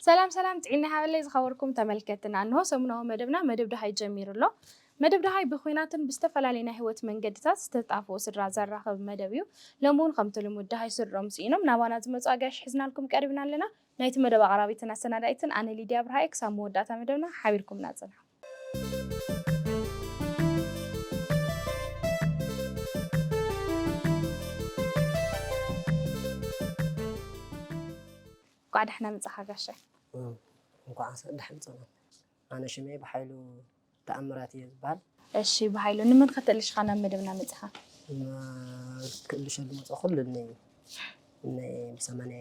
ሰላም ሰላም፣ ጥዕና ሃበለይ ዝኸበርኩም ተመልከትና። እንሆ ሰሙናዊ መደብና መደብ ደሃይ ጀሚሩ ኣሎ። መደብ ደሃይ ብኹናትን ብዝተፈላለዩ ናይ ህይወት መንገድታት ዝተጣፍኡ ስድራ ዘራኽብ መደብ እዩ። ሎሚ እውን ከምቲ ልሙድ ደሃይ ስድሮም ስኢኖም ናባና ዝመፁ ኣጋይሽ ሒዝናልኩም ቀሪብና ኣለና። ናይቲ መደብ ኣቕራቢትን ኣሰናዳኢትን ኣነ ሊድያ ብርሃየ። ክሳብ መወዳእታ መደብና ሓቢርኩምና ፅንሑ። እንኳዕ ደሕና መጻኻ ጋሻ። እም፣ እንኳዕ ኣሰ-፣ ደሓን ጸናሕ። ኣነ ሽመይ ብሓይሉ ተኣምራት እየ ዝበሃል። እሺ፣ ብሓይሉ፣ ንመን ከተእልሽኻ ናብ መደብና መጺኻ? ማ-፣ ክእልሸሉ መጸኹ ልኒ እነይ ብሰማንያ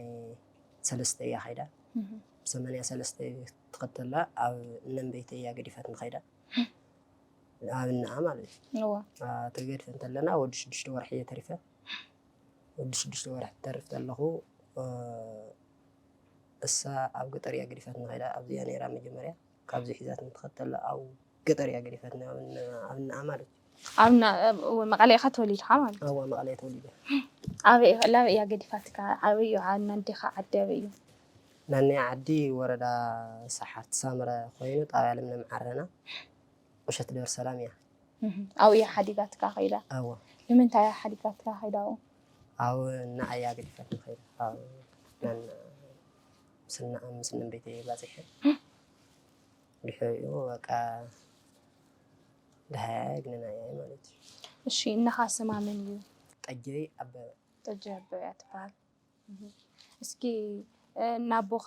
ሰለስተ እያ ኸይዳ። እህ። ብሰማንያ ሰለስተ ትኸተላ ኣብ እነምበይተ እያ ገዲፋት ንኸይዳ። ኣብ እንኣ ማለት እዩ። እዋ። ኣ፣ ተገድፈ እንተለና ወዲ ሽዱሽተ ወርሒ እየ ተሪፈ። ወዲ ሽዱሽተ ወርሒ ተርፍ ተለኹ፣ እ፣ እሳ ኣብ ገጠር እያ ገዲፋትና ኸይዳ። ኣብዚኣ ነይራ መጀመርያ። ካብዚ ሒዛት እንትኸተላ ኣብ ገጠር እያ ገዲፋትና፣ ኣብ ን-፣ ኣብ ንኣ ማለት እዩ። ኣብ ና-፣ ኣብ መቐለ ኢኻ ተወሊድኻ ማለት እዩ? ኣዋ፣ መቐለ እየ ተወሊደ። ኣበይ፣ ላበይ እያ ገዲፋትካ? ኣበይ እዩ? ዓ-፣ ናንዴኻ ዓዲ ኣበይ እዩ? ናነይ ዓዲ ወረዳ ሰሓት ሳምረ ኮይኑ፣ ጣብያ ለምለም ዓረና። ቁሸት ደብረ ሰላም እያ። እህ፣ ኣብኡ እያ ሓዲጋትካ ኸይዳ? ኣዎ። ንምንታይ እያ ሓዲጋትካ ኸይዳ ኣብኡ? ኣብ ንኣ እያ ገዲፋትኒ ኸይዳ። ኣብ ናን-፣ ምስና፣ ምስንን ቤተይ ባፂሐ። ድሕሪኡ በቃ ደሃያ ግንና እያ ማለት እዩ። እሺ፣ እነኻ ስማ መን እዩ? ጠጀይ ኣበበ። ጠጀይ ኣበበ እያ ትበሃል። እህ። እስኪ፣ እ፣ ናቦኻ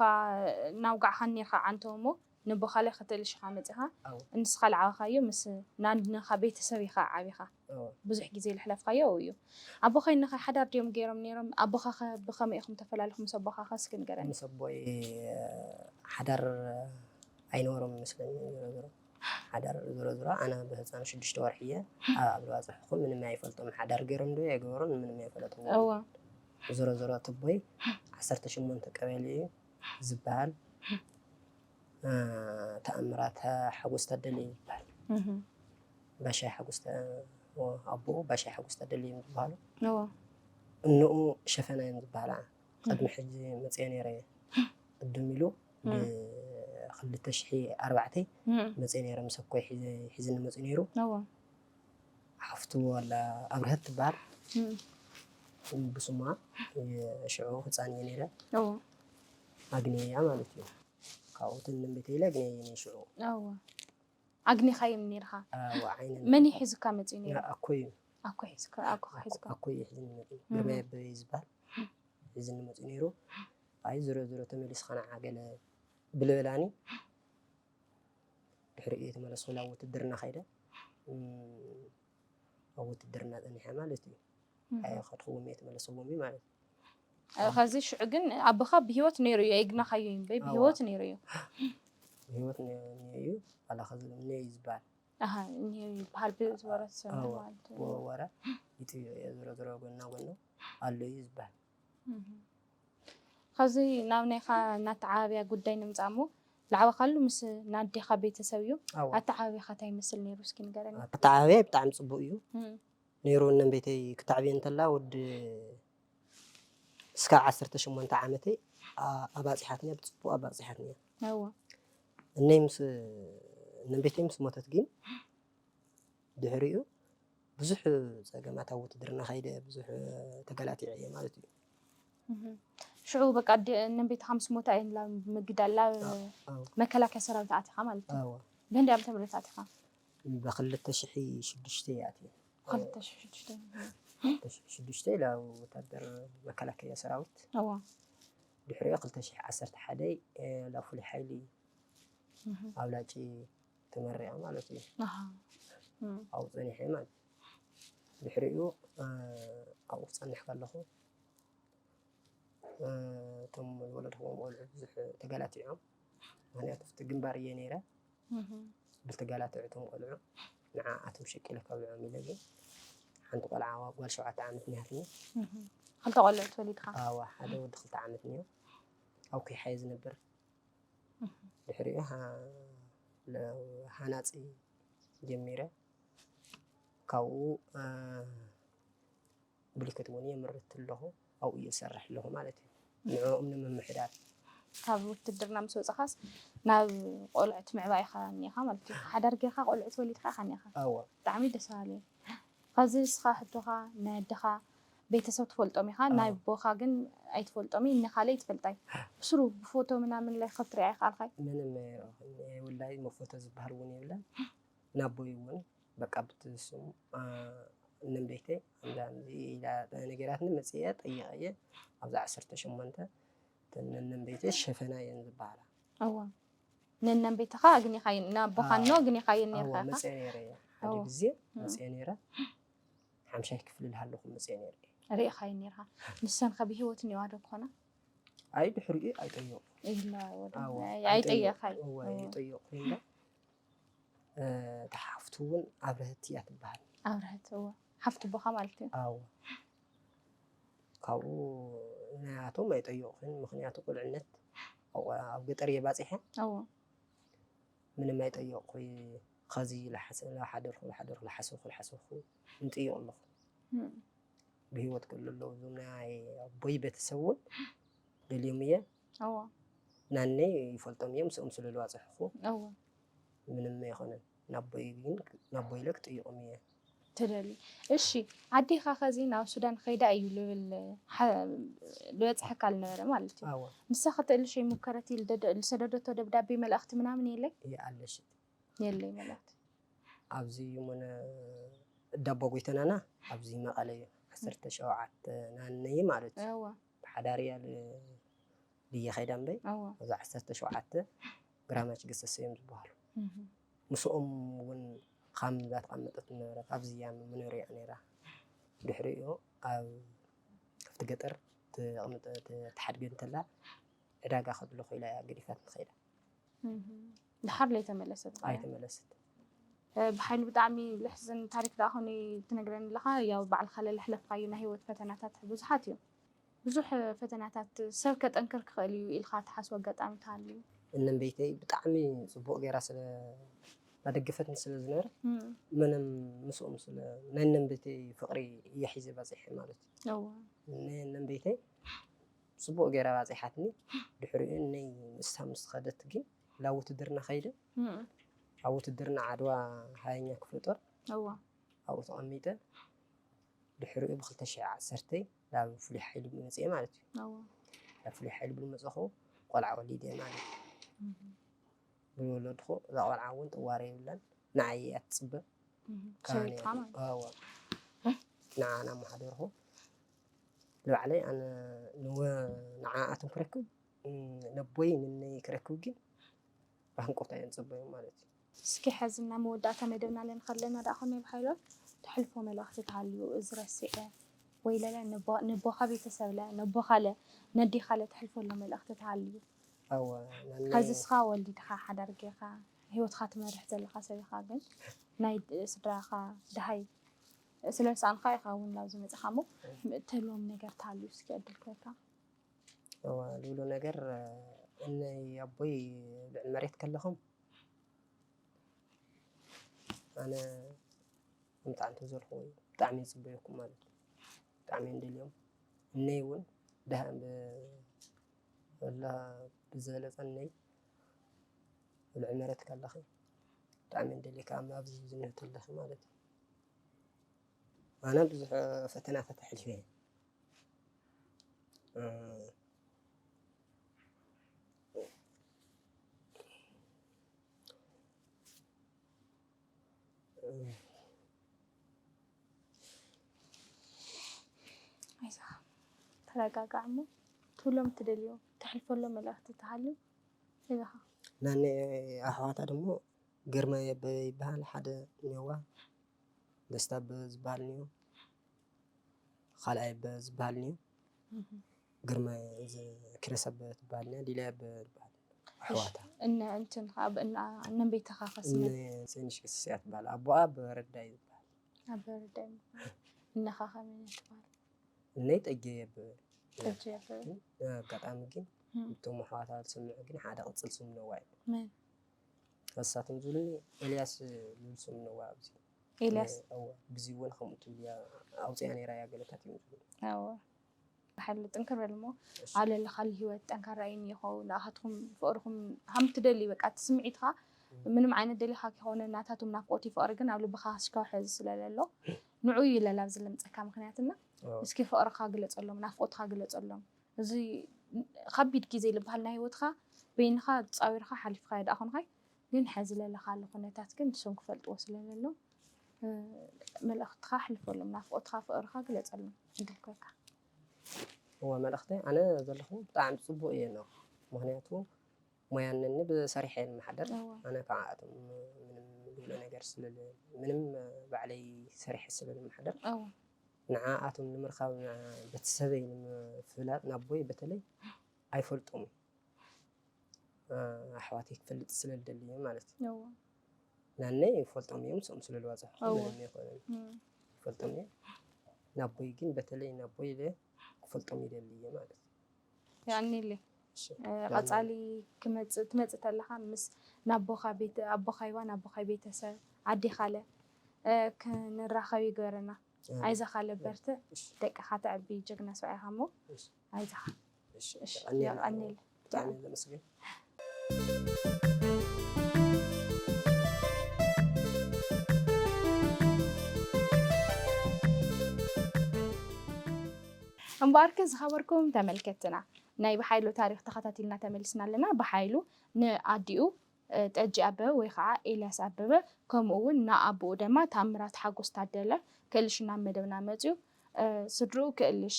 ናውጋዕኻን ኔርካ ዓንቶ እሞ፣ ንቦኻ ላይ ከተልሽኻ መጺኻ፣ ኣዎ። ንስኻ ልዓበኻዮ ምስ ናንኻ ቤተሰብ ኢኻ ዓቢኻ። ኣዎ። ብዙሕ ግዜ ልሕለፍካዮ ኣብኡ እዩ። ኣቦኻ እነኻ ሓዳር ድዮም ገይሮም ነይሮም? ኣቦኻ ኸ ብኸመይ ኢኹም ተፈላለኹም ምስ ኣቦኻ ኸ እስኪ ንገረኒ። ምስ ኣቦይ፣ እ፣ ሓዳር ኣይነበሮም መስለኒ፣ ዞሮ ዞሮ። ሓዳር ዞሮ ዞሮ ኣነ ብህፃን ሽዱሽተ ወርሒ እየ ኣብ፣ ኣብ ዝባፅሕኹ ምንም ኣይፈልጦም። ሓዳር ገይሮም ዶ ኣይገበሩን ምንም ኣይፈለጥን። እዋ። ዞሮ ዞሮ እቲ ኣቦይ ዓሰርተ ሸሞንተ ቀበሌ እዩ ዝበሃል። እ፣ ተኣምራት ሓጎስ ታደለ እዩ ዝበሃል። እህ። ባሻይ ሓጎስ ተ-፣ ኣቦኡ ባሻይ ሓጎስ ታደለ እዮም ዝበሃሉ። እዋ። እንኡ ሸፈና እዮም ዝበሃላ። ቅድሚ ሕጂ መፅየ ነይረ እየ። ቅድም ኢሉ እም። ብክልተ ሽሕ ኣርባዕተ እም። መፅየ ነይረ፣ ምስ ኣኮይ ሒዘ-፣ ሒዝኒ መፅዩ ነይሩ። እዋ። ሓፍቱ ዋላ ኣብርሀት ትበሃል። እም። ብስማ ሽዑ ህፃን እየ ነይረ። እዋ። ኣግንየያ ማለት እዩ። ካብኡ ትንንቤት ኢለ ኣግንየየ ነይ ሽዑ። እዋ። ኣግኒኻዮም ነይርኻ? ኣዋ፣ ዓይነን መን እዩ ሒዙካ መፂኡ ነይሩ? ኣኮይ እዩ። ኣኮይ ሒዙካ፣ ኣኮ ሒዙካ። ኣኮይ እዩ ሒዝኒ መፂኡ። እም። ግርማይ ኣበበ እዩ ዝበሃል። ሒዝኒ መፂኡ ነይሩ። ኣይ፣ ዞሮ ዞሮ ተመሊስኻ ንዓ ገለ ብልበላኒ። ድሕሪኡ እየ ተመለስኩ፣ ናብ ውትድርና ከይደ። እም፣ ኣብ ውትድርና ጸኒሐ ማለት እዩ። እህ። ኣይኸድኩዎም እየ፣ ተመለስዎም እዩ ማለት እዩ። እ፣ ከዚ ሽዑ ግን ኣቦኻ ብህይወት ነይሩ እዩ፣ ኣይግናኻዮ እዩ እምበይ፣ ኣዋ። ብህይወት ነይሩ እዩ። ብህይወት ነ-፣ ነይሩ እዩ፣ ዋላ ከዚ እኒኦ እዩ ዝበሃል። ኣሃ፣ እኒኦ እዩ ይበሃል፣ ብዝወረ ዝሰምዕ ኣዋ፣ ማለት እዩ። ብወረ ይጥዮ እየ፣ ዞሮ ዞሮ ጎና ጎኑ ኣሎ እዩ ዝበሃል። እህ። ከዚ ናብ ናይኻ እናተዓባብያ ጉዳይ ንምጻእ እሞ፣ ዝዓበኻሉ ምስ ናዴኻ ቤተሰብ እዩ። ኣዋ። ኣተዓባብያኻ እንታይ ይመስል ነይሩ? እስኪ ንገረኒ። ኣተዓባብያይ ብጣዕሚ ጽቡቕ እዩ። እም። ነይሩ። እነን ቤተይ ክተዕብየ እንተላ ወዲ እስካብ ዓሰርተ ሸሞንተ ዓመተይ ኣ-፣ ኣባጺሓትኒ፣ ብጽቡቕ ኣባጺሓትኒ እያ። እዋ። እነይ ምስ፣ እነን ቤተይ ምስ ሞተት ግን ድሕሪኡ ብዙሕ ጸገማት ኣብ ውትድርና ከይደ ብዙሕ ተገላቲዐ እየ ማለት እዩ። እህ። ሽዑ በቃ ደ-፣ እነን ቤትኻ ምስ ሞታ እየን ላብ ምግዳል፣ ላብ ኣዎ፣ ኣዎ። መከላከያ ሰራዊት ኣቲኻ ማለት እዩ? ኣዎ። ብህንደይ ዓመተ ምህረት ኣቲኻ? ብኽልተ ሽሕ ሽዱሽተ እየ ኣትየ። ብኽልተ ሽሕ ሽዱሽተ። ክልተ ሽሕ ሽዱሽተ ላብ ወታደር መከላከያ ሰራዊት። እዋ። ድሕሪኡ ክልተ ሽሕ ዓሰርተ ሓደ፣ እ፣ ላብ ፍሉይ ሓይሊ እህ። ኣብ ላጪ ተመሪቐ ማለት እዩ። ኣሃ። እም። ኣብኡ ጸኒሐ ማለት እዩ። ድሕሪኡ፣ እ፣ ኣብኡ ክጸንሕ ከለኹ፣ እ፣ እቶም ዝወለድክዎም ቆልዑ ብዙሕ ተጋላቲዖም። ምኽንያቱ ኣብቲ ግንባር እየ ነይረ። እህ። ብልተጋላትዑ እቶም ቆልዑ ንዓኣቶም ሸቂለ ከብልዖም ኢለ ግን ሓንቲ ቆልዓ ጓል ሸውዓተ ዓመት እኒሃትኒ። እህ። ክልተ ቆልዑ ተወሊድካ? ኣዋ፣ ሓደ ወዲ ክልተ ዓመት እኒኦ። ኣብ ኩሓ እየ ዝነብር። እህ። ድሕሪኡ ሃ-፣ ለ-፣ ሃናጺ ጀሚረ። ካብኡ ብሊኮት እውን የምርት ኣለኹ፣ ኣብኡ እየ ዝሰርሕ ኣለኹ ማለት እዩ። ንዕኦም ንምምሕዳር። ካብ ውትድርና ምስ ወፃኻስ ናብ ቆልዑት ምዕባይ ኢኻ እኒኻ ማለት እዩ። ሓዳር ጌርካ ቆልዑት ወሊድካ ኢኻ እኒኻ። ኣዎ። ብጣዕሚ ደስ በሃሊ እዩ። ከዚ ንስኻ ሕቶኻ ናይ ኣደኻ ቤተሰብ ትፈልጦም ኢኻ፣ ናይ ኣዎ። ኣቦኻ ግን ኣይትፈልጦም፣ እነ ካልእ ኣይትፈልጣይ። ብስሩ ብፎቶ ምናምን ላይ ክትሪኣ ይኸኣልካይ? ምንም ኣይረኣኹን። ውላይ መፎቶ ዝበሃል እውን የብለን። ናቦይ እውን በቃ ብትስም እነም ቤተይ ኣንዳንዚ ኢላ ነገራትኒ መፅየ ጠይቐየ ኣብዚ ዓሰርተ ሸሞንተ እነም ቤተይ ሸፈና እየን ዝበሃላ። ኣዋ ነነም ቤትኻ ኣግኒኻየን ናቦኻ ኖ ኣግኒኻየን ኣዋ ነርካ ኢኻ? መፅየ ነይረ እየ ሓደ ኣዋ። ግዜ እም። መፅየ ነይረ ሓምሻይ ክፍሊ ልሃለኹ መፅየ ነይረ እየ። ርኢኻየን ነርካ። ንሰን ከ ብህይወት እኒዋ ዶ ክኾና? ኣይ ድሕሪኡ ኣይጠየቑ ይህላ ወደ ኣዋ ኣይ- ኣይጠየኻይ። እዋ ኣዋ። ይጠየቑ ይላ እታ ሓፍቱ እውን ኣብርሀት እያ ትበሃል። ኣብርሀት እወ ሓፍቲ ኣቦኻ ማለት እዩ። ኣዎ ካብኡ ናያቶም ኣይጠየቑን፣ ምኽንያቱ ቁልዕነት ኣብ ኣብ ገጠር እየ ባፂሐ፣ እወ ምንም ኣይጠየቑ። ኸዚ ላሓስ- ላሓደርኩ ላሓደርኩ ላሓሰብኩ ላሓሰብኩ እንጥይቕ ኣለኹ። እም። ብህይወት ክህሉ ኣለዉ። እዞም ናይ ኣቦይ ቤተሰብ እውን ደልዮም እየ። እወ ናነይ ይፈልጦም እየ፣ ምስኦም ስለ ዝባፅሕኹ እወ ምንም ኣይኮነን። ናቦይ ግን ናቦይ ኢለ ክጥይቖም እየ። ትደሊ። እሺ ኣዴኻ ኸዚ ናብ ሱዳን ኸይዳ እዩ ልብል ሓ- ዝበፅሐካ ልነበረ ማለት እዩ። ኣወ ንሳ ኸተእልሸ ይሙከረት ኢል ደደ- ዝሰደደቶ ደብዳቤ መልእኽቲ ምናምን የለይ? ይኣለሽ የለይ መልእኽቲ። ኣብዚ ሙነ እዳቦ ጎይተናና ኣብዚ መቐለ እዩ ዓሰርተ ሸውዓተ ናነይ ማለት እዩ። እወ ብሓዳር እያ ል- ብየ ኸይዳ እምበይ እወ ኣብዛ ዓሰርተ ሸውዓተ ግራማች ገሰሰ እዮም ዝበሃሉ። እህ ምስኦም እውን ካብ ምዛ ተቐመጠት ነበረት ኣብዚ እያ መኖርያ ነይራ። ድሕሪኡ ኣብ ኣብቲ ገጠር ተቐምጠ ተሓድገ እንተላ ዕዳጋ ከድሎ ኮይላ እያ ገዲፋት ንኸይዳ። ድሓር ለይተመለሰት እያ። ኣይተመለሰት። ብሓይሉ ብጣዕሚ ልሕዝን ታሪክ ደኣ ኮነ ትነግረኒ ኣለኻ። ያው ባዕልኻ ለለሕለፍካዮ ናይ ህይወት ፈተናታት ብዙሓት እዮም። ብዙሕ ፈተናታት ሰብ ከጠንክር ክኽእል እዩ ኢልካ ትሓስቦ ኣጋጣሚ ተሃልዩ? እነን ቤተይ ብጣዕሚ ፅቡቕ ገይራ ስለ እናደገፈትኒ ስለ ዝነበረት ምንም ምስኦም ስለ ናይ እነን ቤተይ ፍቕሪ እየ ሒዘ በፂሐ ማለት እዩ። ናይ እነን ቤተይ ፅቡቕ ገይራ ባፂሓትኒ። ድሕሪኡ እነይ ምስታ ምስ ኸደት ግን ላብ ውትድርና ኸይደ። ኣብ ውትድርና ዓድዋ ሃያኛ ክፍለ ጦር ኣብኡ ተቐሚጠ። ድሕሪኡ ብኽልተ ሽሕ ዓሰርተ ናብ ፍሉይ ሓይሊ መፅኤ ማለት እዩ። ናብ ፍሉይ ሓይሊ ብዝመፀኹ ቆልዓ ወሊደ ማለት እዩ። ብዝወለድኹ እዛ ቆልዓ እውን ጥዋረ የብላን፣ ንዓይ እያ ትፅበ። ሰበይትኻ ማለት እዩ። ንዓ እናመሓደርኹ ንባዕለይ ኣነ ንወ ንዓኣቶም ክረክብ ነቦይ ንነይ ክረክብ ግን ብሃንቀውታ እየ ዝፅበዮም ማለት እዩ። እስኪ ሕዚ ናብ መወዳእታ መደብና ለንኸለና ደኣ ኾነ ብሓይሎም ተሕልፎ መልእኽቲ ተሃልዩ እዚ ረሲዐ ወይ ለለ ንቦኻ ቤተሰብለ ነቦኻለ ነዲኻለ ተሕልፈሎ መልእኽቲ ተሃልዩ ኣወ ከዚ እስኻ ወሊድኻ ሓዳር ጌርካ ህይወትካ ትመርሕ ዘለኻ ሰብ ኢኻ ግን ናይ ስድራኻ ድሃይ ስለ ዝሰኣንካ ኢኻ እውን ናብዚ መፅኻ እሞ እትህልዎም ነገር ተሃልዩ እስኪ ዕድል ክበካ እዋ ልብሎ ነገር እነይ ኣቦይ ልዕሊ መሬት ከለኹም ኣነ ምጣዕሚ ተዘርክዎ እዩ ብጣዕሚ ይፅበየኩም ማለት እዩ ብጣዕሚ እንደልዮም እነይ እውን ደሃ ብላ ብዝበለፀ እነይ ልዕሊ መሬት ከለኺ ብጣዕሚ እንደልየካ ኣብዚ ዝምህት ኣለኺ ማለት እዩ ኣነ ብዙሕ ፈተናታት ኣሕሊፈ እየ ኣይዞኻ ተረጋጋዕ እሞ ትብሎም ትደልዮ ተሕልፈሎም መልእኽቲ ተሃልዩ ኣይዞኻ ናኒ ኣሕዋታ ደሞ ግርማይ ኣበበ ይበሃል ሓደ እኒኦዋ ደስታ ኣበበ ዝበሃል እኒኦ ካልኣይ ኣበበ ዝበሃል እኒኦ ግርማይ ኪሮስ ኣበበ ትበሃል እኒኣ ሊላይ ኣበበ ዝበሃል ኣሕዋታ እነ እንትን ከዓ ብእና እነን ቤተኻ ከስነ እነ ሰንሽ ክስስያ ትበሃል ኣቦኣ ኣበበ ረዳይ ዝበሃል ኣበበ ረዳይ እነኻ ከመይ ትበሃል እነይ ጠጀ ኣበበ ጠጀ ኣበበ ኣጋጣሚ ግን እቶም ኣሕዋታ ዝስምዑ ግን ሓደ ቅፅል ስም ነዋ እዩ ከሳቶም ዝብሉኒ ኤልያስ ዝብል ስም ነዋ ኣብዚ። ኤልያስ እዋ ብዚ እውን ከምኡ ትብል እያ ኣውፅያ ነይራ እያ ገለታት እዮም ዝብሉ። እዋ ብሓይሉ ጥንክር በል እሞ እሺ። ኣብ ለለኻሉ ህይወት ጠንካራ እዩ እኒኦ ንኣኻትኩም ፍቕርኹም ሃም ትደሊ በቃ እቲ ስምዒትካ ምንም ዓይነት ደሊኻ ከይኮነ ናታቶም ናፍቆት እዩ ፍቕሪ ግን ኣብ ልብኻ ስካው ሕዚ ስለለሎ ንዑ እዩ ለላ ኣብዚ ለምፀካ ምክንያትና እዋ እስኪ ፍቕርኻ ግለፀሎም ናፍቆትካ ግለፀሎም እዚ ከቢድ ግዜ ዝበሃል ናይ ህይወትካ በይንኻ ፃዊርካ ሓሊፍካ ደኣ ኮንካይ ግን ሕዚ ለለኻሉ ኩነታት ግን ንሶም ክፈልጥዎ ስለለሎ መልእኽትኻ ኣሕልፈሎም ናፍቆትካ ፍቕርኻ ግለፀሎም ዕድል ክበካ እዋ መልእኽተይ ኣነ ዘለኹ ብጣዕሚ ፅቡቅ እየ ኣለኹ። ምክንያቱ ሞያ እነኒ ብሰሪሐ እየ ዝመሓደር። እዋ ኣነ ከዓ እቶም ምንም ዝብሎ ነገር ስለለ ምንም ባዕለይ ሰሪሐ ስለ ዝመሓደር እዋ ንዓኣቶም ንምርካብ ቤተሰበይ ንምፍላጥ ናቦይ በተለይ ኣይፈልጦም ኣሕዋተይ ክፈልጥ ስለ ዝደሊ እየ ማለት እዩ። እዋ ናነይ ይፈልጦም እዮም ምስኦም ስለ ዝዋፀሕኩ እዋ ምንም ይኮነን እም። ይፈልጦም እዮም። ናቦይ ግን በተለይ ናቦይ ኢለ ክፈልጦም ይደሊ እየ ማለት እዩ። የቐንየለይ እሺ፣ ቀፃሊ ክመፅእ ትመፅእ ተለካ ምስ ናቦኻ ቤት ኣቦኻ ይባ ናቦኻ ቤተሰብ ዓዲ ካለ ክንራኸብ ይግበረና። እም፣ ኣይዘኻ ለበርትዕ እሺ፣ ደቅኻ ተዕቢ ጀግና ሰብኣይ ኢኻ እሞ እሺ፣ ኣይዘኻ እሺ፣ እሺ፣ የቐንየልና። የቐንየለይ። ብጣዕሚ ዘመስግን። እምበኣርከ ዝኸበርኩም ተመልከትና ናይ ብሓይሉ ታሪክ ተኸታቲልና ተመሊስና ኣለና። ብሓይሉ ንኣዲኡ ጠጂ ኣበበ ወይ ከዓ ኤልያስ ኣበበ ከምኡ እውን ንኣቦኡ ድማ ታምራት ሓጎስ ታደለ ክእልሽ ናብ መደብና መፅዩ ስድርኡ ክእልሽ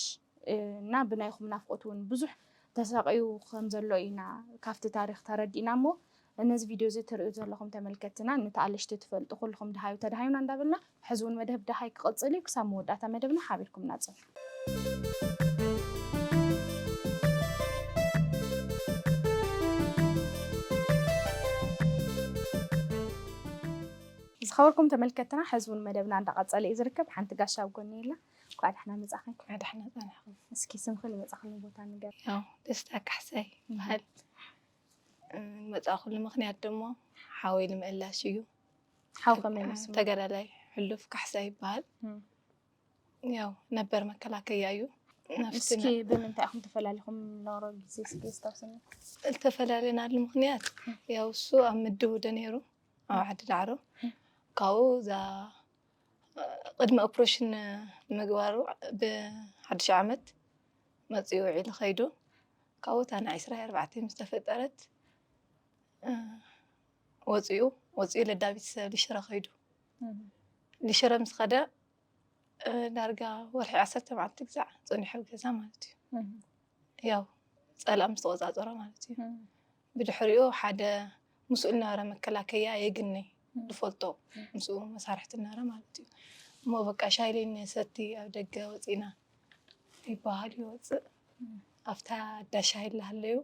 እና ብናይኹም ናፍቆት እውን ብዙሕ ተሳቂዩ ከም ዘሎ ኢና ካብቲ ታሪክ ተረዲእና እሞ ነዚ ቪድዮ እዚ ትርእዩ ዘለኹም ተመልከትና ንተኣለሽቲ ትፈልጡ ኩልኹም ደሃዩ ተደሃዩና እንዳበልና ሕዚ እውን መደብ ደሃይ ክቕፅል እዩ ክሳብ መወዳእታ መደብና ሓቢርኩምና ፅንሑ። ዝኸበርኩም ተመልከትና ሕዚ እውን መደብና እንዳቐፀለ እዩ ዝርከብ ሓንቲ ጋሻ ኣብ ጎኒ የላ እንኳዕ ዳሕና መፃኺ። እንኳዕ ዳሕና ፀናሕኩም። እስኪ ስምኽን ይመፃኽሉ ቦታ ንገር። ያው ደስታ ካሕሳይ ይበሃል። መፃእኩሉ ምክንያት ደሞ ሓወይ ንምእላሽ እዩ። ሓው ከመይ መስሙ? ተጋዳላይ ሕሉፍ ካሕሳይ ይበሃል። ያው ነበር መከላከያ እዩ። እስኪ ብምንታይ ኢኹም ተፈላሊኹም ኖሮ ግዜ እስኪ ስታውስኒ። ዝተፈላለናሉ ምክንያት ያው እሱ ኣብ ምድውደ ነይሩ ኣብ ዓዲ ዳዕሮ ካብኡ እዛ ቅድሚ ኦፕሬሽን ምግባሩ ብሓድሽ ዓመት መፅኡ ውዒሉ ከይዱ ካብኡ እታ ንዒስራ ኣርባዕተ ምስ ተፈጠረት ወፂኡ ወፂኡ ለዳቢት ሰብ ልሽረ ከይዱ ልሽረ ምስ ከደ ዳርጋ ወርሒ ዓሰርተ መዓልቲ ግዛዕ ፀኒሑ ኣብ ገዛ ማለት እዩ። ያው ፀላእ ምስ ተቆፃፀሮ ማለት እዩ። ብድሕሪኡ ሓደ ምስኡ ዝነበረ መከላከያ የግኒ ዝፈልጦ ምስኡ መሳርሕቲ ነበረ ማለት እዩ። እሞ በቃ ሻሂ ልይኒ ሰቲ ኣብ ደገ ወፂና ይበሃል ይወፅእ ኣብታ ኣዳ ሻሂ እናሃለዩ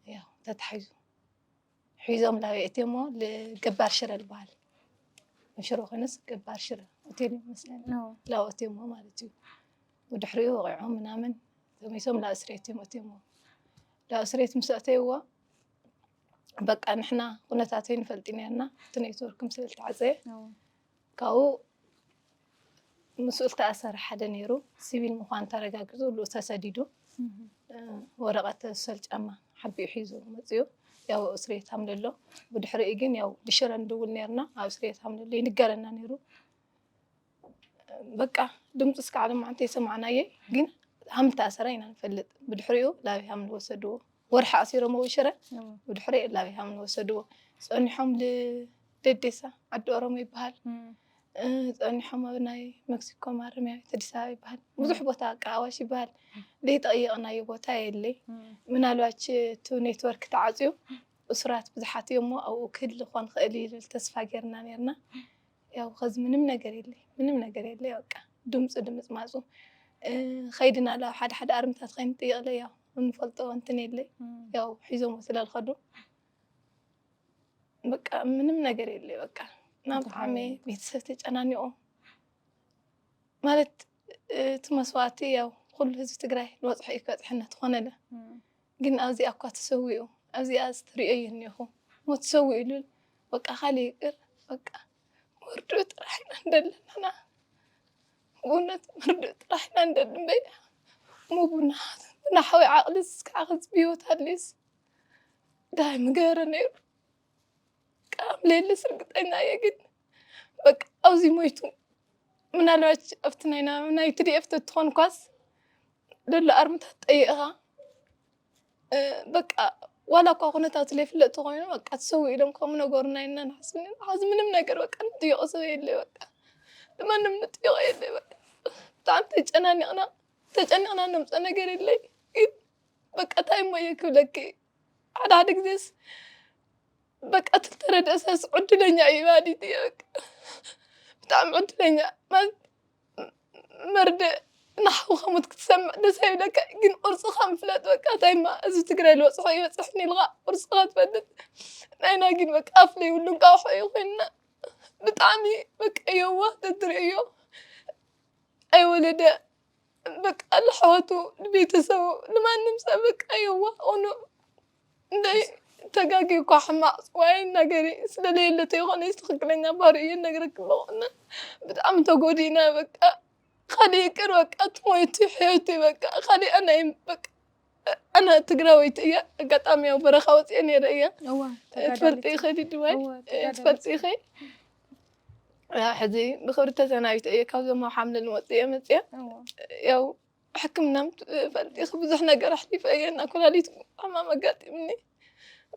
ያው ተታሒዙ ሒዞም ላበይ እትሞ ልገባር ሽረ ልበሃል ሽሮ ኮይነስ ገባር ሽረ ሆቴል ይመስለኒ ላው እትሞ ማለት እዩ። ብድሕሪኡ ወቂዖም ምናምን ተሚሶም ላእስሬ እትሞ እትሞ ላእስሬት ምስ ኣተይዎ በቃ ንሕና ኩነታተይ ንፈልጥ ነርና እቲ ኔትወርክ ምስ ዝተዓፀየ ካብኡ ምስኡ ዝተኣሰረ ሓደ ነይሩ ሲቪል ምዃን ተረጋጊፁ ሉ ተሰዲዱ ወረቐት ሰል ጫማ ሓቢኡ ሒዙ መፅኡ ያው እስሬት ሃምለሎ ብድሕሪኡ ግን ያው ብሽረ ንድውል ነርና ኣብ እስሬት ሃምለሎ ይንገረና ነይሩ በቃ ድምፁ እስከ ዓለም ማዓንተ የሰማዕናየ ግን ሃምልተኣሰረ ኢና ንፈልጥ ብድሕሪኡ ላበይ ሃም ንወሰድዎ ወርሒ ኣሲሮምዎ ሽረ ብድሕሪኡ ላበይ ሃም ንወሰድዎ ፀኒሖም ልደዴሳ ዓዲ ኦሮሞ ይበሃል ፀኒሖም ኣብ ናይ መክሲኮ ማረሚያ ቤት ኣዲስ ኣበባ ይበሃል ብዙሕ ቦታ ኣቃዋሽ ይበሃል ዘይጠየቕናዮ ቦታ የለይ ምናልባች እቲ ኔትወርክ ተዓፅዩ እሱራት ብዙሓት እዮም እሞ ኣብኡ ክህሊ ክኾን ክእል እዩ ዝብል ተስፋ ጌርና ኔርና ያው ከዚ ምንም ነገር የለይ ምንም ነገር የለይ በቃ ድምፁ ድምፅማፁ ከይድና ለ ሓደ ሓደ ኣርምታት ከይንጥይቕለ ያው እንፈልጦ እንትን የለይ ያው ሒዞም ስለ ዝኸዱ በቃ ምንም ነገር የለ በቃ ናብ ብጣዕሚ ቤተሰብ ተጨናኒቆም ማለት እቲ መስዋእቲ ያው ኩሉ ህዝቢ ትግራይ ንበፅሖ እዩ ክበፅሐና ተኾነለ ግን ኣብዚኣ እኳ ተሰዊኡ ኣብዚኣ ዝተሪኦ እዩ እኒኹ ሞ ተሰዊኡ ኢሉ በቃ ካልእ ይቅር፣ በቃ መርድኡ ጥራሕ ኢና እንደሊ ንሕና። ብእውነት መርድኡ ጥራሕ ኢና እንደሊ እምበይ። እሞ ቡና፣ ቡና ሓወይ ዓቕሊ እስካዕ ከዚ ብህይወት ኣልዩስ እንታይ ምገበረ ነይሩ? ቃም ሌልስ ርግጠኛ እየ፣ ግን በቃ ኣብዚ ሞይቱ ምናልባት ኣብቲ ናይ ና-፣ ናይ ቲ ዲ ኤፍ ተትኾን ኳስ ደሎ ኣርምታት ጠይቕኻ፣ እ፣ በቃ ዋላ እኳ ኩነታቱ ዘይፍለጥ ተኾይኑ በቃ ትሰውእ ኢሎም ከም ነገሩና ኢና ንሓስብ ነና። ሕዚ ምንም ነገር በቃ ንጥይቆ ሰብ የለ በቃ። ንማንም ንጥይቆ የለ በቃ። ብጣዕሚ ተጨናኒቕና፣ ተጨኒቕና ነምፅኦ ነገር የለይ። ግን በቃ እንታይ እሞ እየ ክብለኪ? ሓደ ሓደ ግዜስ በቃ እቲ ዝተረድአ ሰብስ ዕድለኛ እዩ ማለት እየ። በቃ ብጣዕሚ ዕድለኛ ማለት መርድእ ንሓውካ ሞት ክትሰምዕ ደስ ኣይብለካ፣ ግን ቅርጽኻ ምፍላጥ በቃ እንታይ እማ እዚ ትግራይ ዝበጽሖ ይበጽሕኒ ኢልካ ቅርጽኻ ትፈልጥ። ናይና ግን በቃ ኣፍ ለይብሉ እንቃውሖ እዩ ኮይንና። ብጣዕሚ በቃ የዋህ ተትርእዮ ኣይወለደ በቃ ለሕዋቱ ንቤተሰቡ ንማንም ሰብ በቃ የዋህ ኾኑ እንደ ተጋጊ እኳ ሕማቕ ወይ ነገር ስለለየለ ተይኾነ ትኽክለኛ ባህሪ እየ ነግረክ ኣለኹ። እና ብጣዕሚ ተጎዲእና በቃ። ካሊእ ይቅር በቃ ትሞይቲ ሕዮቲ በቃ ካሊእ ኣና በቃ ኣና ትግራወይቲ እያ። ኣጋጣሚ ያው በረኻ ወፅኤ ነይረ እያ። እዋ፣ ትፈልጢ ተጋዳሊት። ኢኺ ድድዋይ? እዋ፣ ተጋዳሊት። ትፈልጢ ኢኺ? ያ፣ ሕዚ ብኽብሪ ተሰናቢተ እየ። ካብዞም ኣብ ሓምለ ንወፅእ እየ መፅየ። እዋ። ያው ሕክምና ፈልጢ ብዙሕ ነገር ኣሕሊፈ እየ። እና ኩላሊት ሕማም ኣጋጢምኒ።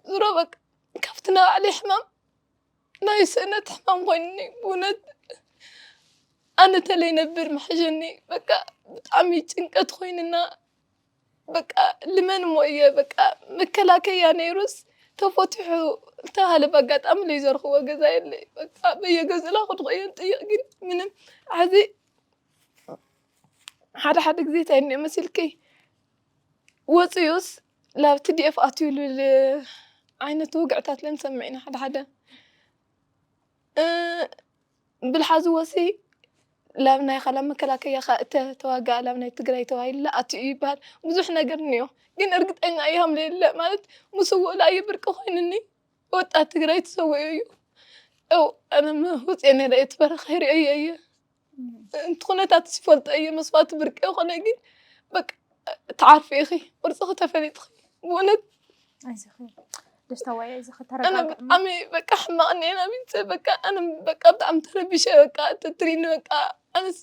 ዙሮ በቃ ካብቲ ናባዕለይ ሕማም ናይ ስእነት ሕማም ኮይኑኒ ብእውነት ኣነ ተለይ ነብር መሕሸኒ በቃ ብጣዕሚ ጭንቀት ኮይንና በቃ ልመን እሞ እየ በቃ መከላከያ ነይሩስ ተፈቲሑ ዝተባሃለ በኣጋጣሚ ለይዘርኽዎ ገዛ የለ በቃ በየገዝላ ክድኸየን ጥይቕ ግን ምንም ሕዚ ሓደ ሓደ ግዜ እንታይ እኒኦ መሲልኪ ወፅዩስ ላብ ቲ ዲ ኤፍ ኣትዩ ልብል ዓይነት ውግዕታት ለንሰምዕ ኢና ሓደ ሓደ እ፣ ብልሓዚ ወሲ ላብ ናይ ካላ መከላከያ ካ እተ ተዋጋ ላብ ናይ ትግራይ ተባሂሉ ኣትዩ ይበሃል ብዙሕ ነገር እኒኦ ግን እርግጠኛ እዮም ለየለ ማለት ምስውኡ ላ ብርቂ ኮይንኒ ወጣት ትግራይ ተሰዊኡ እዩ ው ኣነ ውፅየ ነረ እየ ትበረኸ ሪኦ እየ እየ እቲ ኩነታት ዝፈልጦ እየ መስዋእቲ ብርቂ ይኮነ ግን በቃ ትዓርፊ ኢኺ ቅርፅኺ ተፈሊጥኺ ብእውነት ኣይዞኺ ደስታዋይ ኣይዞኺ ኣነ ተረጋግዒ እሞ። ብጣዕሚ በቃ ሕማቕ እኒኤና ቤተሰብ በቃ ኣነ በቃ ብጣዕሚ ተረቢሸ በቃ ተትሪኒ በቃ ኣነስ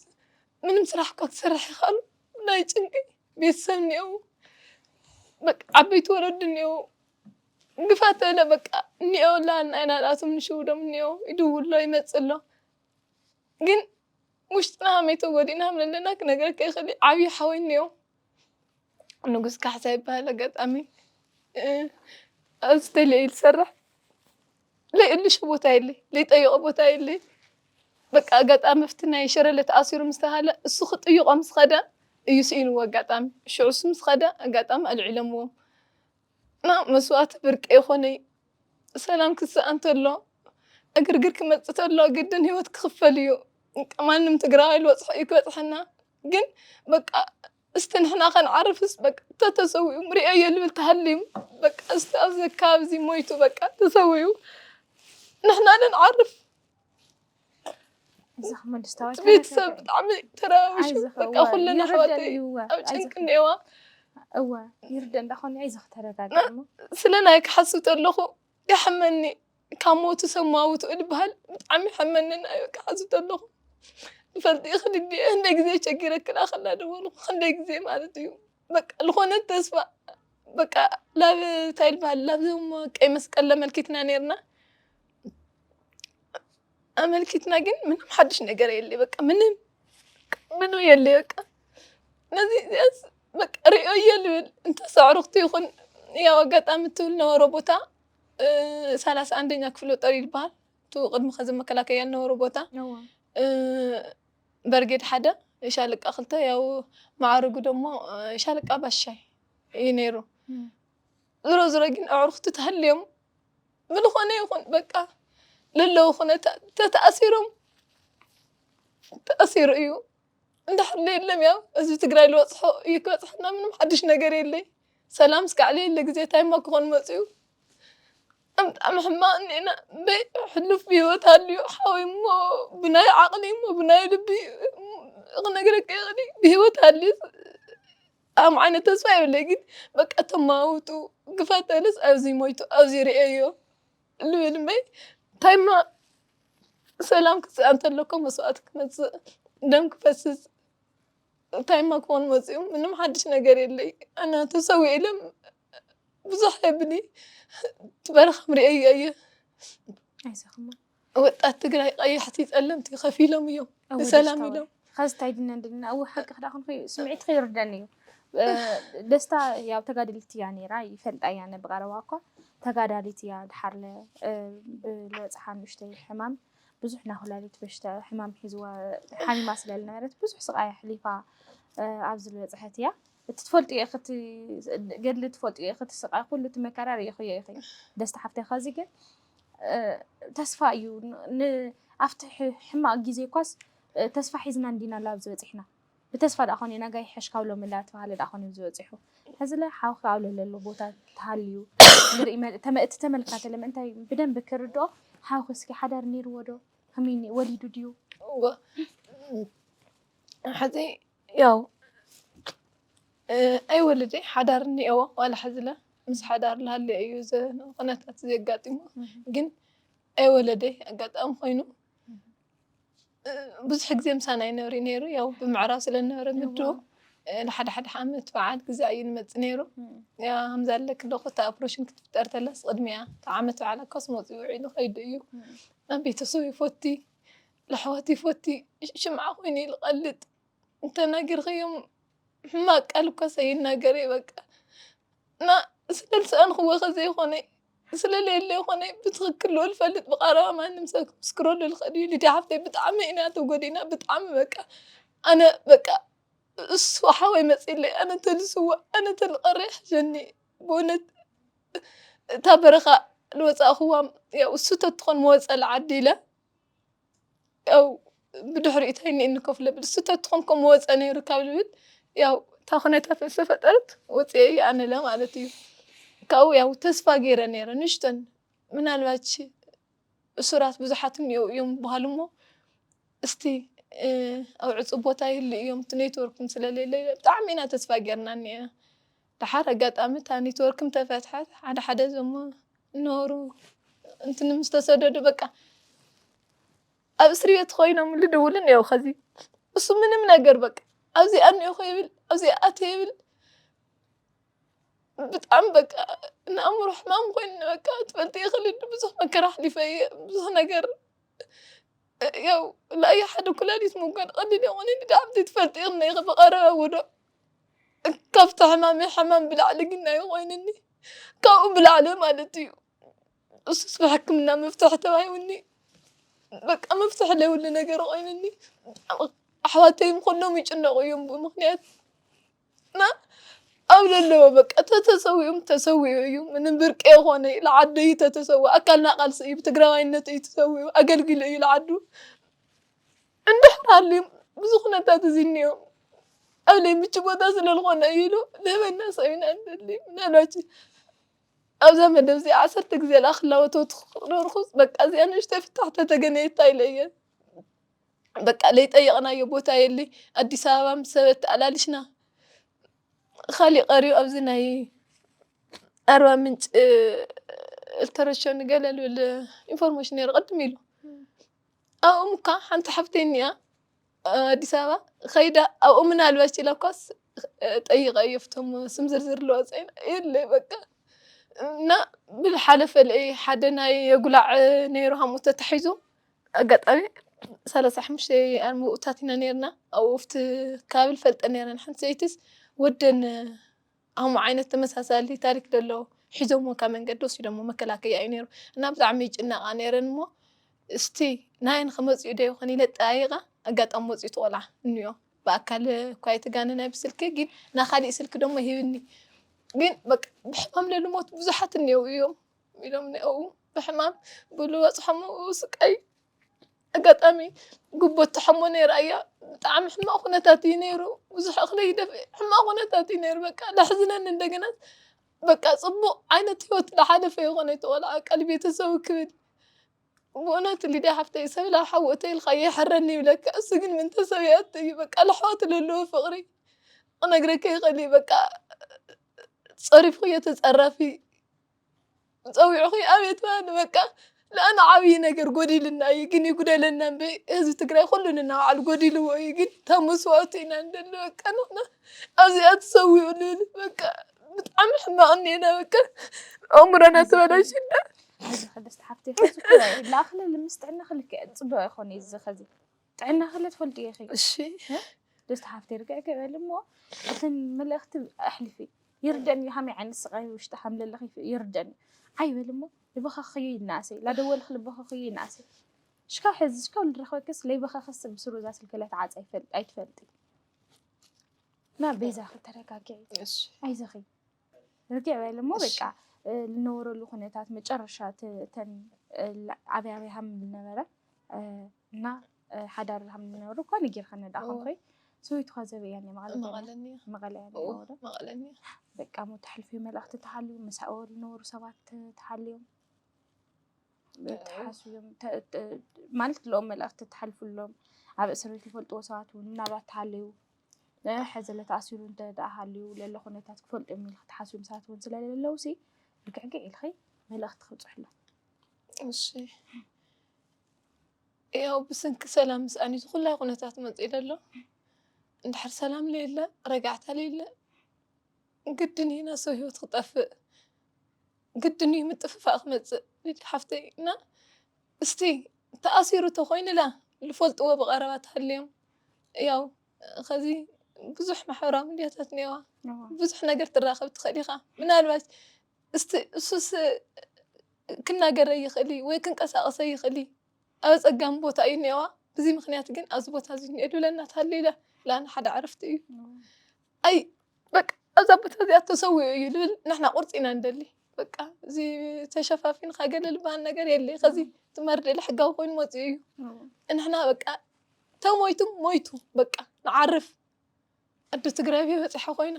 ምንም ስራሕ እኳ ክሰርሕ ይኽኣሉ ናይ ጭንቂ ቤተሰብ እኒአው በቃ ዓበይቲ ወለዲ እኒአው ግፋት እለ በቃ እኒአው ላ ናይናላቶም ንሽውዶም እኒአው ይድውሎ ይመፅእ ኣሎ ግን ውሽጥና ሃመይ ተጎዲእና ሃም ለለና ክነግረካ ይኽእል እዩ። ዓብዪ ሓወይ እኒኦ ንጉስ ካሕሳ ይበሃል። ኣጋጣሚ ኣብዚ ተለየ ዝሰርሕ ለይእልሾ ቦታ የለይ፣ ለይጠይቆ ቦታ የለይ። በቃ ኣጋጣሚ ኣብቲ ናይ ሸረለ ተኣሲሩ ምስ ተባሃለ እሱ ክጥይቆ ምስ ኸደ እዩ ስኢንዎ። ኣጋጣሚ ሽዑ እሱ ምስ ኸደ ኣጋጣሚ ኣልዒሎምዎ። እና መስዋእቲ ብርቂ ኣይኾነይ። ሰላም ክስኣን ተሎ፣ ዕግርግር ክመፅእ ተሎ ግድን ህይወት ክኽፈል እዩ። በቃ ማንም ትግራዋይ ዝበፅሖ እዩ ክበፅሐና። ግን በቃ እስቲ ንሕና ከንዓርፍስ በቃ ተተሰዊኡ ሪኦ እየ ልብል ተሃልዩ በቃ እስቲ ኣብዚ ከባቢ እዚ ሞይቱ በቃ ተሰዊኡ ንሕና ንዓርፍ እዛ ክመልስ ተባይ ቤተሰብ ብጣዕሚ ተረባቢሹ ኣይዞኺ፣ በቃ እወ፣ ኩለን ይርደን ኣሕዋተይ እዩ፣ እወ፣ ኣብ ጨንቂ ኣይዞኺ። እኒአዋ እወ ይርደ እንዳኾነ ኣይዞኺ ተረጋጊ እሞ ስለ ናይ ክሓስብ ተለኹ ይሕመኒ ካብ ሞቱ ሰብ ማውቱ ዝበሃል ብጣዕሚ ይሕመኒ ናይ ክሓስብ ተለኹ ንፈልጢ ክድዲ ክንደይ ግዜ ቸጊረክላ ከላ ደወልኩ ክንደይ ግዜ ማለት እዩ በቃ ዝኾነ ተስፋ በቃ ላብ እንታይ ይበሃል ላብዞም ቀይ መስቀል ለመልኪትና ነርና ኣመልኪትና ግን ምንም ሓድሽ ነገር የለ በቃ ምንም ምንም የለ በቃ ነዚ እዚኣስ በቃ ሪኦ እየ ልብል እንተ ሰዕሩክቲ ይኹን ያው ኣጋጣሚ ትብል ነበሮ ቦታ ሰላሳ አንደኛ ክፍለ ጦር ይበሃል እቲ ቅድሚ ከዚ መከላከያ ነበሮ ቦታ በርጌድ ሓደ ሻለቃ ክልተ ያው ማዕርጉ ደሞ ሻለቃ ባሻይ እዩ ነይሩ ዝሮ ዝሮ ግን ኣዕሩክቲ ተሃልዮም ብዝኾነ ይኹን በቃ ለለዉ ኩነታት ተተኣሲሮም ተኣሲሩ እዩ እንድሕር የለም ያው ህዝቢ ትግራይ ዝበፅሖ እዩ ክበፅሐና ምንም ሓድሽ ነገር የለይ ሰላም እስካዕ ለየለ ግዜ ታይማ ክኾን መፅኡ ብጣዕሚ ሕማቕ እኒኤና። በይ ሕሉፍ ብህይወት ኣልዩ ሓወይ እሞ ብናይ ዓቕሊ እሞ ብናይ ልቢ ክነግረካ ይኽእል ብህይወት ኣልዩ ኣም ዓይነት ተስፋ የብለይ ግን በቃ ተማውጡ ግፋተልስ ኣብዚ ሞይቱ ኣብዚ ርእዮ ልብል እምበይ ታይማ ሰላም ክስኣ እንተለኮ መስዋእቲ ክመፅእ ደም ክፈስስ ታይማ ክኾን መፅኡ ምንም ሓድሽ ነገር የለይ ኣነ ተሰዊእ ኢሎም ብዙሕ የብኒ ትበረኸም ርእዮ እየ ኣይዞኽማ ወጣት ትግራይ ቀያሕቲ ፀለምቲ ከፊሎም እዮም ንሰላም ኢሎም ኸዚ እንታይ ድና ድና እው ሓቂ ክዳ ክንኮ ስምዒት ከይርደኒ እዩ ደስታ ያው ተጋደልቲ እያ ነይራ ይፈልጣ እያ ነብቀረባ እኳ ተጋዳሊት እያ ድሓርለ ብልበፅሓ ንእሽተይ ሕማም ብዙሕ ናይ ኩላሊት በሽታ ሕማም ሒዝዋ ሓሚማ ስለ ዝነበረት ብዙሕ ስቃይ ኣሕሊፋ ኣብዚ ዝበፅሐት እያ እቲ ትፈልጡ እየ ገድሊ ትፈልጡ እየ ክትስቃይ ኩሉ እቲ መከራ ርእኽዮ ኢኺ ደስታ ሓፍተይ ኸዚ ግን ተስፋ እዩ ኣብቲ ሕማቅ ግዜ እኳስ ተስፋ ሒዝና እንዲና ላብ ዝበፅሕና ብተስፋ ዳ ኮነ ነጋይ ሕሽ ካብ ሎሚ እንዳተባሃለ ዳ ኮነ ዝበፅሑ ሕዚ ለ ሓውኺ ኣብ ለለሎ ቦታ ተሃልዩ ንርኢ እቲ ተመልካተ ለምእንታይ ብደንብ ክርድኦ ሓውኺ እስኪ ሓዳር ነይርዎ ዶ ከመይ ወሊዱ ድዩ ሕዚ ያው ኣይወለደ ሓዳር እኒኤዎ ዋላ ሕዚ ለ ምስ ሓዳር ልሃለ እዩ ኩነታት ዘጋጢሞ ግን ኣይወለደ ኣጋጣሚ ኮይኑ ብዙሕ ግዜ ምሳና ይነብር ነይሩ ያው ብምዕራብ ስለነበረ ምድኡ ንሓደ ሓደ ዓመት በዓል ግዜ እዩ ንመፅእ ነይሩ ከምዛ ኣለክ ኣለኩ እታ ኦፕሬሽን ክትፍጠር ተላስ ቅድሚያ እታ ዓመት በዓል ኣካስ መፅኡ ውዒሉ ከይዱ እዩ ናብ ቤተሰቡ ይፎቲ ለሕዋት ይፎቲ ሽምዓ ኮይኑ ይልቐልጥ እንተናጊርክዮም ሕማቅ ቃል እኮ ሰይናገር በቃ እና ስለልሰኣንክዎ ከዘይኮነ ስለለየለ ይኮነ ብትክክል ልብል ፈልጥ ብቃረባ ማንም ሰብ ክምስክረሉ ልክእል እዩ ልድያ ሓፍተይ ብጣዕሚ ኢና ተጎዲና ብጣዕሚ በቃ ኣነ በቃ እሱ ሓወይ መፅለይ ኣነ ተልስዎ ኣነ ተልቀረ ይሕሸኒ ብእውነት እታ በረኻ ልወፃእክዋ ያው እሱ ተትኾን መወፀ ልዓዲ ኢለ ያው ብድሕሪኡ እንታይ እኒኤኒ ኮፍ ለብል እሱ ተትኾን ከም ወፀ ነይሩ ካብ ልብል ያው እታ ኩነታት ዝተፈጠረት ወፅኤ ይኣነለ ማለት እዩ ካብኡ ያው ተስፋ ገይረ ነይረ ንሽተን ምናልባች እሱራት ብዙሓት እኒኦ እዮም በሃሉ እሞ እስቲ ኣብ ዕፁብ ቦታ ይህሉ እዮም እቲ ኔትወርክም ስለሌለ ብጣዕሚ ኢና ተስፋ ጌርና እኒኤና ደሓር ኣጋጣሚ እታ ኔትወርክም ተፈትሐት ሓደ ሓደ ዘሞ ኖሩ እንትን ምስ ተሰደዱ በቃ ኣብ እስር ቤት ኮይኖም ልድውልን ያው ከዚ እሱ ምንም ነገር በቃ ኣብዚ ኣኒኦ ይብል ኣብዚ ኣተ ይብል ብጣዕሚ በቃ ንኣእምሮ ሕማም ኮይኑ በቃ ትፈልጥ ይኽእል ብዙሕ መከራ ኣሕሊፈ እየ ብዙሕ ነገር ያው ላእየ ሓደ ኩላሊት ምውጋድ ቀሊል የኾነ ብጣዕሚ ትፈልጥ ይኽእል ብቐረበ ውዶ ካብቲ ሕማመይ ሕማም ብላዕሊ ግን ናይ ኮይንኒ ካብኡ ብላዕሊ ማለት እዩ እሱስ ብሕክምና መፍትሒ ተባሂቡኒ በቃ መፍትሒ ለይብሉ ነገር ኮይንኒ ኣሕዋተይም ኩሎም ይጭነቁ እዮም ብምክንያት እና ኣብ ለለዎ በቃ ተተሰዊኦም ተሰዊኡ እዩ ምንም ብርቂ የኮነ ለዓደዩ ተተሰዊ ኣካልና ቃልሲ እዩ ብትግራዋይነት እዩ ተሰዊኡ ኣገልጊሉ እዩ ለዓዱ እንድሕር ሃልዮም ብዙ ኩነታት እዚ እኒኦም ኣብ ለይ ምቹ ቦታ ስለልኾነ እዩ ኢሉ ልህበና ሰብ ኢና ንደሊ ምናልባች ኣብዛ መደብ እዚኣ ዓሰርተ ግዜ ላ ክላወተው ትኽርርኩስ በቃ እዚኣ ንእሽተይ ፍታሕ ተተገነየታ ኢለ እየ በቃ ለይጠየቕናዮ ቦታ የለይ ኣዲስ ኣበባ ምስ ሰበት ተኣላልሽና ካሊእ ቀሪዩ ኣብዚ ናይ ኣርባ ምንጭ እልተረሸኒ ገለ ልብል ኢንፎርሜሽን ነይሩ ቅድም ኢሉ ኣብኡ ምካ ሓንቲ ሓፍተይ እኒኣ ኣዲስ ኣበባ ከይዳ ኣብኡ ምናልባች ኢላ እኳስ ጠይቀ እየፍቶም ስም ዝርዝር ለወፀ የለ በቃ እና ብዝሓለፈ ልአ ሓደ ናይ የጉላዕ ነይሩ ሃምኡ ተታሒዙ ኣጋጣሚ ሰላሳ ሓሙሽተ ኣርምኡታት ኢና ነርና ኣብኡ ኣብቲ ከባቢ ልፈልጠ ነረ ንሓንቲ ሰይትስ ወደን ኣሙ ዓይነት ተመሳሳሊ ታሪክ ደሎ ሒዞሞ ካብ መንገዲ ወሲዶሞ መከላከያ እዩ ነይሩ እና ብጣዕሚ ይጭነቃ ነይረን እሞ እስቲ ናይን ክመፅኡ ዶ ይኮን ኢለ ጠያይቃ ኣጋጣሚ መፅኡ ትቆልዓ እኒኦ ብኣካል እኳ ኣይትጋነ ናይ ብስልኪ ግን ናይ ካሊእ ስልኪ ደሞ ይህብኒ ግን በቃ ብሕማም ለልሞት ብዙሓት እኒው እዮም ኢሎም ነው ብሕማም ብሉ በፅሖም ስቃይ ኣጋጣሚ ጉቦ ትሕሞ ነይራ እያ ብጣዕሚ ሕማቅ ኩነታት እዩ ነይሩ ብዙሕ እክለ ይደፍእ ሕማቅ ኩነታት እዩ ነይሩ በቃ ለሕዝነኒ እንደገና በቃ ጽቡቕ ዓይነት ህይወት ዝሓለፈ ይኾነ እቲ ቆልዓ ቀልቢ ቤተሰቡ ክብል። ብእውነት ሊድያ ሓፍተይ፣ ሰብ ኢላ ሓወተይ ኢልካ የሕረኒ ይብለካ። እሱ ግን ምንተ ሰብ ይኣቱ እዩ፣ በቃ፣ ለሕዋት ለለዎ ፍቕሪ ክነግረካ ይኽእል እዩ። በቃ፣ ጸሪፍኩ እየ ተጸራፊ፣ ጸዊዕኹ ኣቤት በሃሊ፣ በቃ፣ ለኣነ ዓብዪ ነገር ጎዲልና እዩ፣ ግን ይጉደለና እምበይ፣ ህዝቢ ትግራይ ኩሉ ንናባዕሉ ጎዲልዎ እዩ፣ ግን እታ መስዋእቲ ኢና ንደሊ፣ በቃ፣ ንሕና ኣብዚኣ ትሰዊኡ ንብል፣ በቃ፣ ብጣዕሚ ሕማቕ እኒኤና፣ በቃ፣ ኣእምሮና ተበላሽና። ሕዚ ክልስተ ሓፍቲ ለኣኽለ ልምስ ጥዕና ክልክ ፅቡቅ ይኮነ እዚ ከዚ ጥዕና ክለ ትፈልጡ ኢኺ እሺ ደስተ ሓፍቲ ርግዕግዕ በል እሞ እትን መልእክቲ ኣሕልፊ ይርደን እዩ ሃመይ ዓይነት ስቃይ ውሽጢ ከም ለለኺ ይርደን እዩ ዓይበል እሞ ልበኸ ክዩ ይናእሰይ ላደወልክ ልበኸ ክዩ ይናእሰይ ሽካብ ሕዚ ሽካብ ልረኸበክስ ለይበኸክስ ብስሩዛ ስልክለ ተዓፀ ኣይትፈልጢ እና ቤዛ ክተረጋግዒ እሺ ኣይዞኺ ርግዕ በል እሞ በቃ ልነበረሉ ኩነታት መጨረሻ ተን ኣበይ ኣበይ ሃም ልነበረ እና ሓዳር ሃም ልነበሩ እኳ ነጊርኸኒ ደኣ ኮንኮይ ሰበይትኻ ዘበያ እያ ማለት እያ መቐለኒ መቐለ እያ ነይራ ወደ መቐለኒ በቃ ሞ ተሕልፊ መልእኽቲ ተሃልዩ ምሳኡ ልነበሩ ሰባት ተሃልዮም ተሓስዮም ማለት ልኦም መልእኽቲ ተሓልፍሎም ኣብ እስር ቤት ዝፈልጥዎ ሰባት እውን ምናልባት ተሃለዩ ሕዚ ለተኣሲሩ እንተ ደኣ ሃልዩ ለሎ ኩነታት ክፈልጡ እዮም ኢልካ ትሓስቡ ምሳት እውን ስለለለውሲ ርግዕግዕ ኢልኺ መልእኽቲ ክብፅሕሎም እሺ ያው ብስንኪ ሰላም ምስኣን እዩ ኩላይ ኩነታት መፅኡ ዘሎ እንድሕር ሰላም ለየለ ረጋዕታ ለየለ ግድን እዩ ናብ ሰብ ህይወት ክጠፍእ ግድን እዩ ምጥፍፋእ ክመፅእ ሊዲ ሓፍተይ እና እስቲ ተኣሲሩ ተኮይኑላ ዝፈልጥዎ ብቐረባ ተሃልዮም ያው ከዚ ብዙሕ ማሕበራዊ ሚድያታት እኒዋ ብዙሕ ነገር ትራኸብ ትኽእል ኢኻ ምናልባት እስቲ እሱስ ክናገረ ይኽእል ወይ ክንቀሳቀሰ ይኽእል ኣብ ፀጋም ቦታ እዩ እኒዋ ብዚ ምክንያት ግን ኣብዚ ቦታ እዚ እኒኤ ድብለና ትሃሉ ኢለ ላን ሓደ ዕረፍቲ እዩ ኣይ በቃ ኣብዛ ቦታ እዚኣ ተሰዊኡ እዩ ልብል ንሕና ቁርፂ ኢና ንደሊ በቃ እዚ ተሸፋፊንካ ገለ ልበሃል ነገር የለ ከዚ ትመርደለ ሕጋዊ ኮይኑ መፅኡ እዩ ንሕና በቃ ተሞይቱ ሞይቱ በቃ ንዓርፍ ኣደ ትግራይ በይ በፂሐ ኮይና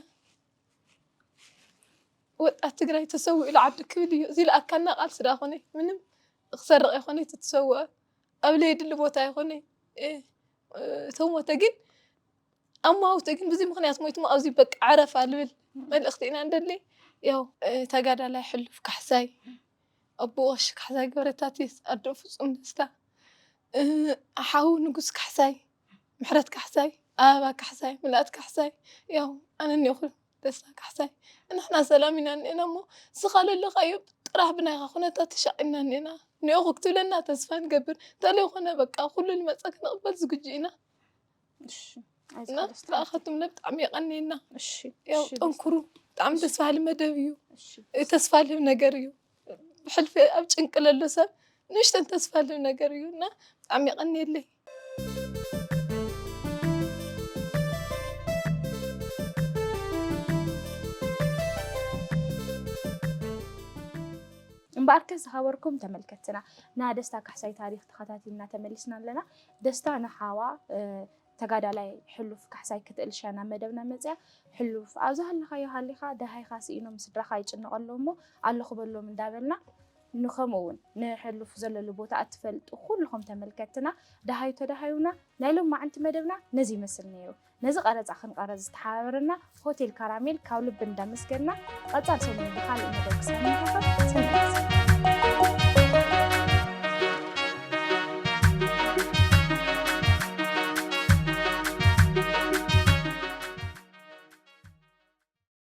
ወጣት ትግራይ ተሰዊኡ ለዓዲ ክብል እዩ እዚ ለኣካና ቃልሲ ዳ ኮነ ምንም ክሰርቕ ይኮነ ተተሰወአ ኣብ ለየድሊ ቦታ ይኮነ ተሞተ ግን ኣማውቲ ግን ብዚ ምክንያት ሞይትሞ ኣብዚ በቃ ዕረፋ ልብል መልእክቲ ኢና እንደሊ ያው ተጋዳላይ ሕሉፍ ካሕሳይ ኣቦ ቀሺ ካሕሳይ ገብረታቴስ ኣዶ ፍፁም ደስታ ሓው ንጉስ ካሕሳይ ምሕረት ካሕሳይ ኣበባ ካሕሳይ ምልኣት ካሕሳይ ያው ኣነ እኒኹ ደስታ ካሕሳይ ንሕና ሰላም ኢና እኒአና እሞ ንስኻ ለለኻዮ ጥራሕ ብናይኻ ኩነታት ተሻቒልና እኒአና እኒኦኹ ክትብለና ተስፋ ንገብር እንተለይኮነ በቃ ኩሉ ልመፀ ክንቕበል ዝግጁ ኢና እና ተኣኸትምለ ብጣዕሚ የቐንየና ያው ጠንክሩ ብጣዕሚ ተስፋ ልመደብ እዩ ተስፋ ልህብ ነገር እዩ ብሕልፊ ኣብ ጭንቂ ለሎ ሰብ ንእሽተን ተስፋ ልህብ ነገር እዩ እና ብጣዕሚ የቐንየለይ እምበኣርከ ዝኸበርኩም ተመልከትና ና ደስታ ካሕሳይ ታሪክ ተኸታቲልና ተመሊስና ኣለና ደስታ ንሓዋ ተጋዳላይ ሕሉፍ ካሕሳይ ክትእልሻ ናብ መደብና መፅያ ሕሉፍ ኣብዛ ሃለኻዮ ሃሊኻ ደሃይኻ ስኢኖም ስድራኻ ይጭነቐ ኣሎ እሞ ኣለኹ በሎም እንዳበልና ንኸምኡ እውን ንሕሉፍ ዘለሉ ቦታ እትፈልጡ ኩልኹም ተመልከትና ደሃዩ ተደሃዩና ናይ ሎም መዓንቲ መደብና ነዚ ይመስል ነይሩ ነዚ ቀረፃ ክንቀረፅ ዝተሓባበረና ሆቴል ካራሜል ካብ ልቢ እንዳመስገንና ቀፃል ሰሙን ብካልእ መደብ ክሳብ ንራኸብ ሰናይ